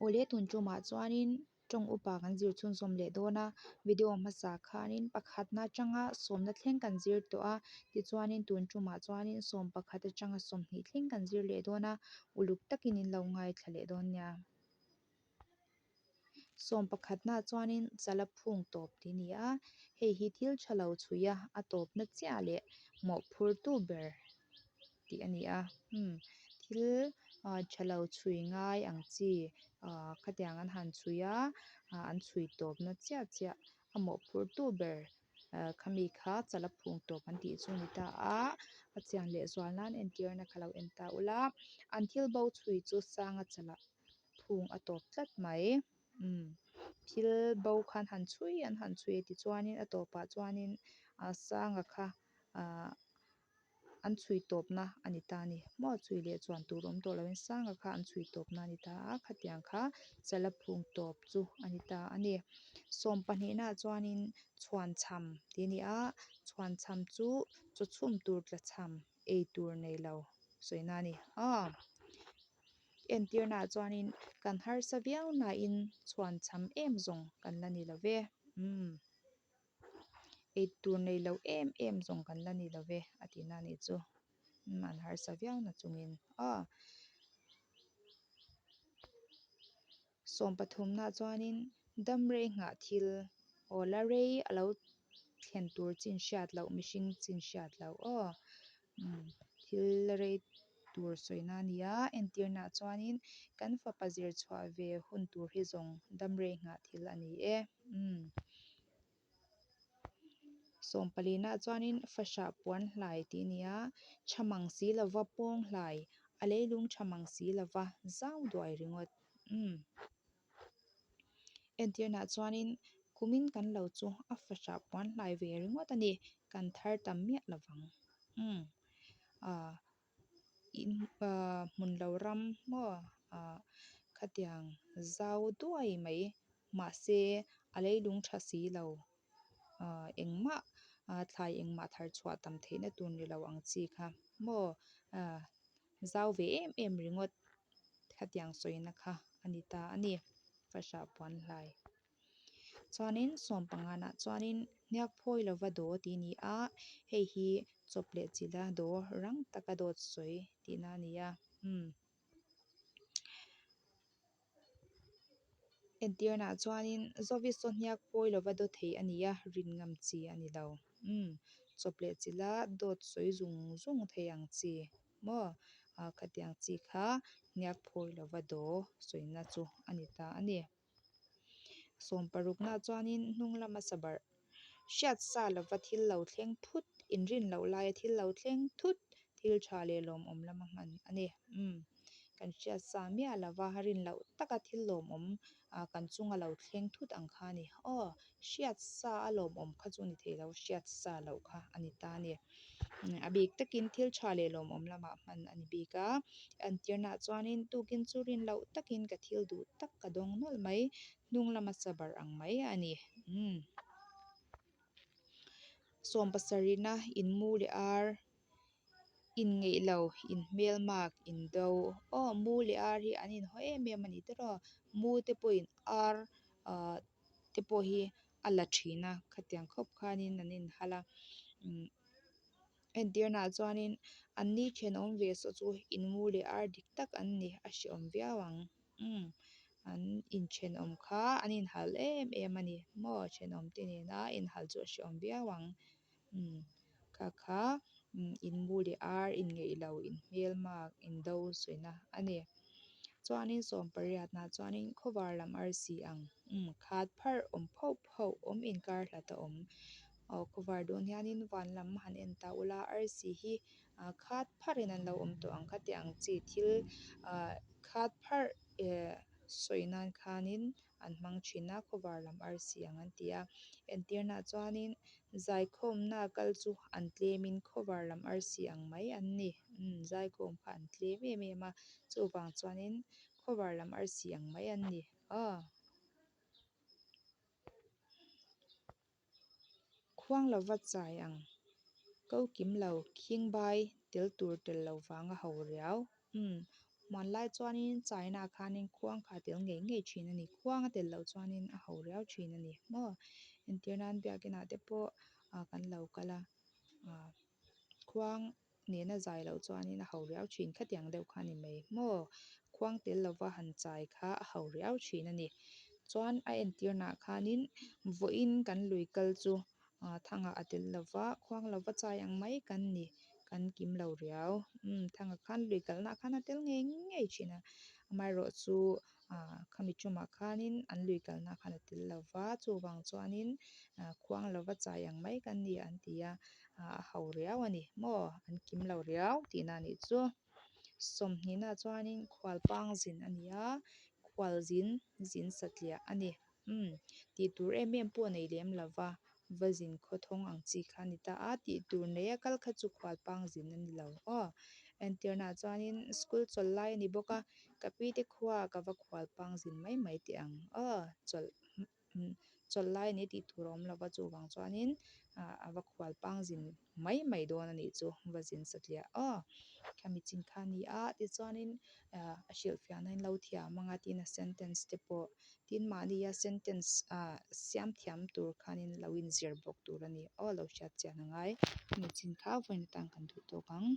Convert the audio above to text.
Awle tun tumah chuanin tawng upa kan zir chhunzawm leh dawn a, video hmasa khanin pakhatna atanga sawmna thleng kan zir tawh a, tichuanin tun tumah chuanin sawm pakhat atanga sawmhnih thleng kan zir leh dawn a, uluk takin in lo ngaithla leh dawn nia. Sawm pakhatna chuanin chala phung tawp tih a ni a, hei hi thil tha lo chhui a, a tawpna chiah leh mawhphurtu ber tih a ni a, umm thil ah tha lo chhui ngai ang chi ah khatiang an han chhui a, ah an chhui tawpna chiah chiah a mawhphurtu ber ah khami kha chala phung tawp an tih chu a ni ta a, a chian leh zual nan entirna kha lo en ta ula, an thil bo chhui chu sanga chala phung a tawp tlat mai umm thil bo khan han chhui an han chhui a tichuanin a tawpah chuanin ah sanga kha ah an chhui tawpna a ni ta a ni maw chhui leh chuan tur awm tawh loin sanga kha an chhui tawpna a ni ta a khatiang kha chala phung tawp chu a ni ta a ni sawm pahnihnaah chuanin chhuanchham tih a ni a chhuanchham chu chaw chhum tur tla chham ei tur nei lo sawina a ni a. Entirnaah chuanin kan harsa viau nain chhuan cham em zawng kan la ni lo ve. Umm. Ei tur nei lo em em zawng kan la ni lo ve a tihna a nih chu. Umm an harsa viau na chungin aw. Sawm pathumnaah chuanin dam rei nghah thil aw la rei a lo thlen tur chin hriat loh mihring chin hriat loh aw. Umm thil la rei tur sawina a ni a, entirnaah chuanin kan fapa zir chhuah ve hun tur hi zawng dam rei nghah thil a ni e. Umm sawm palinaah chuanin fahrah puan hlai tih a ni a, tha mang si lova pawng hlai, a leilung tha mang si lova zau duai ringawt. Umm. Entirnaah chuanin kumin kan lo chu a fahrah puan hlai ve ringawt a ni, kan thar tam miah lo vang. Umm ah in ah hmun lo ram maw ah khatiang zau duai mai mahse a leilung tha si lo ah engmah ah thlai engmah thar chhuah tam theihna tur ni lo ang chi kha maw ah zau ve em em ringawt khatiang sawina kha a ni ta a ni fahrah puan hlai chuanin sawm panganah chuanin hniak phawi lova daw tih a ni a hei hi chawp leh chilha daw rang taka dawt sawi tihna a ni a umm entirnaah chuanin Zovi saw hniak phawi lova daw thei a ni a rin ngam chi a ni lo umm chawp leh chilha dawt sawi zung zung thei ang chi. Maw? Ah khatiang chi kha hniak phawi lova daw sawina chu a ni ta a ni. Sawm parukna chuanin hnung lama sabarh hriat sa lova thil lo thleng thut, inrin loh laia thil lo thleng thut, thil tha leh lawmawm lama hman a ni. Umm kan hriat sa miah lova rin loh taka thil lawmawm ah kan chunga lo thleng thut ang kha a ni. Aw hriat sa a lawmawm kha chu a ni thei lo, hriat sa loh kha a ni ta a ni. A bik takin thil tha leh lawmawm lamah hman a ni bik a, entirnaah chuanin tukin chu rin loh takin ka thil duh tak ka dawng nawlh mai, hnung lama sabar ang mai a ni. Umm. Sawm pasarihna inmu leh ar inngeih lo, inhmelmak, indo. Aw mu leh ar hi an inhaw em em a ni tiraw? Mu te pawhin ar ah te pawh hi a la thin a khatiang khawp khanin an inhal a umm entirnaah chuanin an ni thenawm ve saw chu inmu leh ar dik tak an ni a hrehawm viau ang umm an inthenawm kha an inhal em em a ni maw thenawm te nena inhal chu a hrehawm viau ang umm kha kha inmu leh ar inngeih lo inhmelmak indo sawina a ni. Chuanin sawm pariatnah chuanin khawvar lam arsi ang umm khat pharh awm phauh phauh awm inkar hlat a awm aw khawvar dawn hianin van lam han en ta ula arsi hi ah khat pharhin an lo awm tawh ang khati ang chi thil ah khat pharh eh sawi nan khanin an hmang thin a khawvar lam arsi ang an ti a entirnaah chuanin zaikhawmna kal chu an tlemin khawvar lam arsi ang mai an ni umm zaikhawm kha an tlem em em a chuvang chuanin khawvar lam arsi ang mai an ni aw. Khuang lova chai ang ko kim lo khing bai tel tur tel lo vanga ho riau. Umm. Hmanlai chuanin China khanin khuang kha a tel ngei ngei thin a ni. Khuang a tel loh chuanin a ho riau thin a ni maw? Entir nan biakinah te pawh ah kan lo kal a ah khuang nena zai loh chuanin a ho riau thin khatiang deuh kha a ni mai maw? Khuang tel lova han chai kha a ho riau thin a ni. Chuan a entirnaah khanin vawiin kan lui kal chu ah thangah a tel lova khuang lova chai ang mai kan ni. Kan kim lo riau. Umm Thanga khan lui kalnaah khan a tel ngei ngei thin a, amaherawh chu ah khami tumah khanin an lui kalnaah khan a tel lo va, chuvang chuanin ah khuang lova chai ang mai kan ni an ti a, ah a ho riau a ni maw, an kim lo riau tihna a nih chu. Sawmhnihnaah chuanin khualpang zin a ni a, khualzin zin satliah a ni. Umm tih tur em em pawh nei lem lo va, va zin khawthawng ang chi kha a ni ta a, tih tur nei a kal kha chu khualpang zin a ni lo aw. Entirnaah chuanin school chawlh lai a ni bawk a, ka pi te khuaah ka va khualpang zin mai mai teh ang aw, chawlh chawlh lai a ni tih tur a awm lo va, chuvang chuanin a va khualpang zin mai mai dawn a nih chu, va zin satliah aw. Khami chin kha a ni a, tichuanin a hrilhfiahna in lo thiam ang a tin a sentence te pawh Tin, mahnia sentence ah siam thiam tur khanin lo inzir bawk tur a ni. Aw, lo hriat chian a ngai. Hemi chin kha vawiin atan kan duh tawk ang.